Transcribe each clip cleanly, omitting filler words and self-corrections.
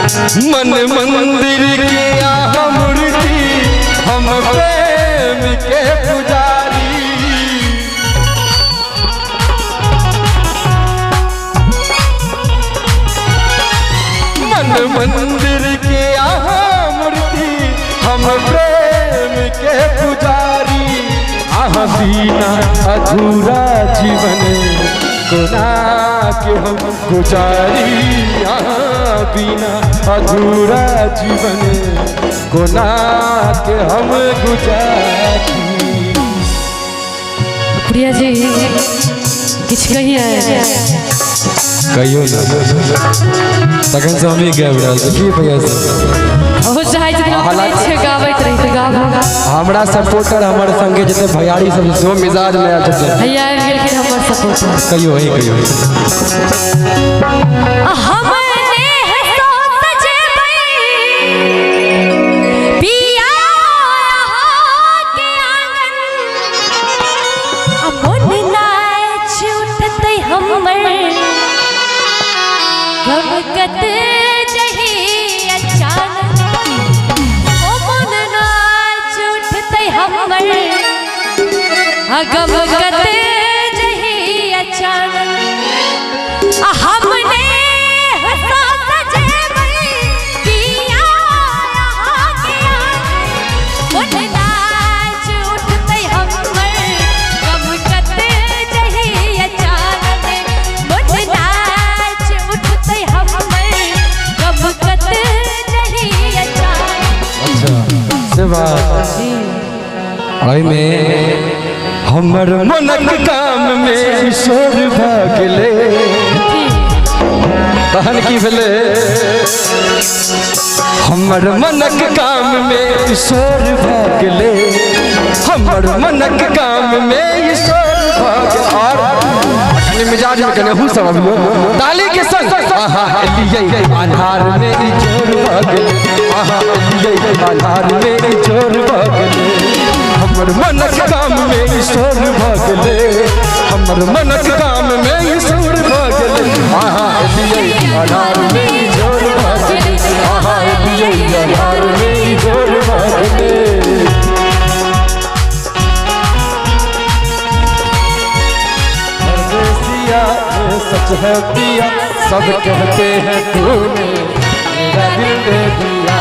मन मंदिर के आहा मूर्ति, हम प्रेम के पुजारी। मन मंदिर के आहा मूर्ति, हम प्रेम के पुजारी। आहा बिना अधूरा जीवन कोना के हम गुजारी। आहा बिना अधूरा जीवन कोना के हम गुजारी। प्रिया जी किछु कहिए। कहियो ना, तखन से हमही गाबि रहल छी की भैया सब। अहूँ चाहै छथिन हम सुनै छियै गाबैत रही तऽ गाबू। हमरा सपोर्टर हमर संगे जते भैयारी सब सेहो मिजाज में आयल छथिन। हैया आबि गेलखिन हमर सपोर्टर। कहियो अहीं कहियो। हम नेह सो सजेबै पिया के आंगन, आ मन नाच उठतै हमर गमकत जही अचानक। ओ मन नाच उठतै हमर आ गमकत जही अचानक। आ हमने हंसा सजेबै पिया के आंगन, मन नाच उठतै हमर गमकत जही अचानक। मन नाच उठतै हमर गमकत जही अचानक। अच्छा से बात। एहिमे हमर मनक काम में ईश्वर भऽ गेलै। तहन की भेलै? हमर मनक काम में ईश्वर भऽ गेलै, हमर मनक काम में ईश्वर भऽ गेलै। और कनि मिजाज में कनि अहूँ सब अबियौ ताली के संग। आहा एलियै अन्हार में इजोर भऽ गेलै, आहा एलियै अन्हार में इजोर भऽ गेलै। हमर मनक काम में ईश्वर भऽ गेलै, हमर मनक काम में ईश्वर भऽ गेलै। आहा एलियै अन्हार में इजोर भऽ गेलै, आहा एलियै अन्हार में इजोर भऽ गेलै। परदेसिया ये सच है पिया, सब कहते हैं तूने मेरा दिल दे दिया।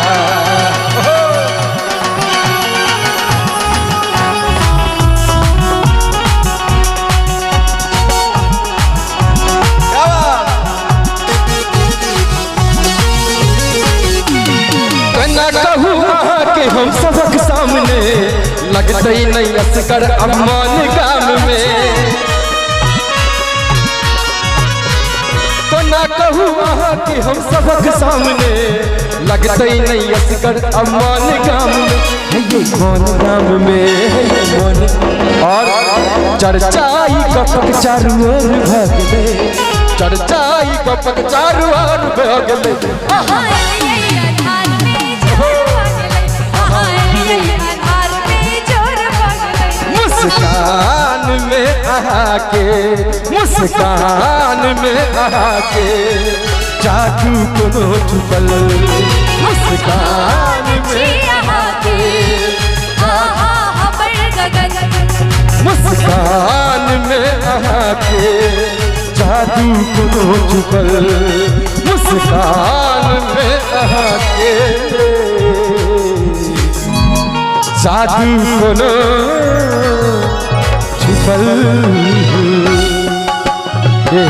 केना कहू अहाँके हम सबक सामने, लगतै नहीं असगर अम्मान गाम में। कोना कहू अहाँके हम सबक सामने, लगतै नहीं असगर अम्मान गाम में। हे कौन गाम में, हे कौन। और चर्चाई गपक चारू ओर भऽ गेलै, चर्चाई गपक चारू ओर भऽ गेलै। आहा एलियै अन्हार में इजोर भऽ गेलै, आहा एलियै अन्हार में इजोर भऽ गेलै। मुस्कान में अहाँके, मुस्कान में अहाँके जादू कोनो छुपल। मुस्कान में अहाँके आहा हमर गगन। मुस्कान में अहाँके जादू कोनो छुपल। मुस्कान में अहाँके जादू कोनो छुपल। ये